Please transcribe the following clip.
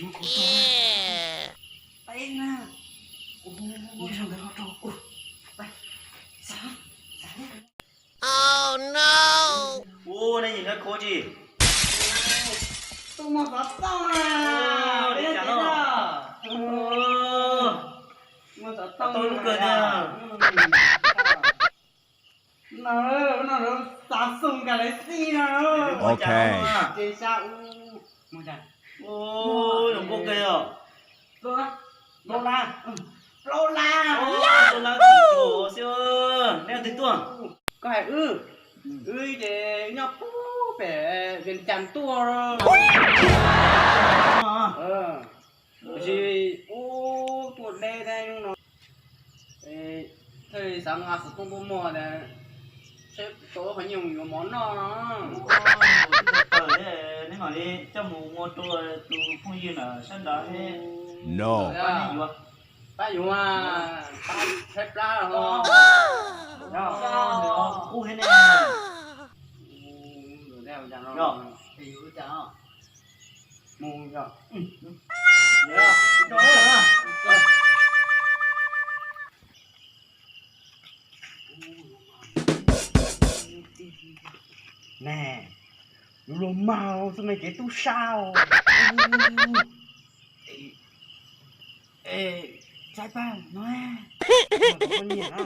Ua, nej nyiam nyob khuv tsis? Tus muaj xov tooj na. Li cas no? Muaj xov tooj lub kawg tiag. No, no, Samsung Galaxy no. Ok. Ces sa u. Zoo nkauj kawg os. Plaub lab. Plaub lab. Plaub lab tsis tshua xwb. Neb twg tuaj? Koj hais wb. Wb ces nyob pem Vias Cas tuaj. Tab sis ub tuaj deb thiab hnub no. Thiaj li xav nqa xov tooj tuaj muag na, seb tau qhov nyiaj mus yuav mov noj no. Tawm, neb mam li coj mus muag rau tus phooj ywg na sab nrad. No. Pab yuav, pab yuav, pab tshaib plab los. Nws qub thiab ne. Yog. Mus yog. Ne, luag mag xwb me kev tub sab. Es, tshaib plab no, nyiam na.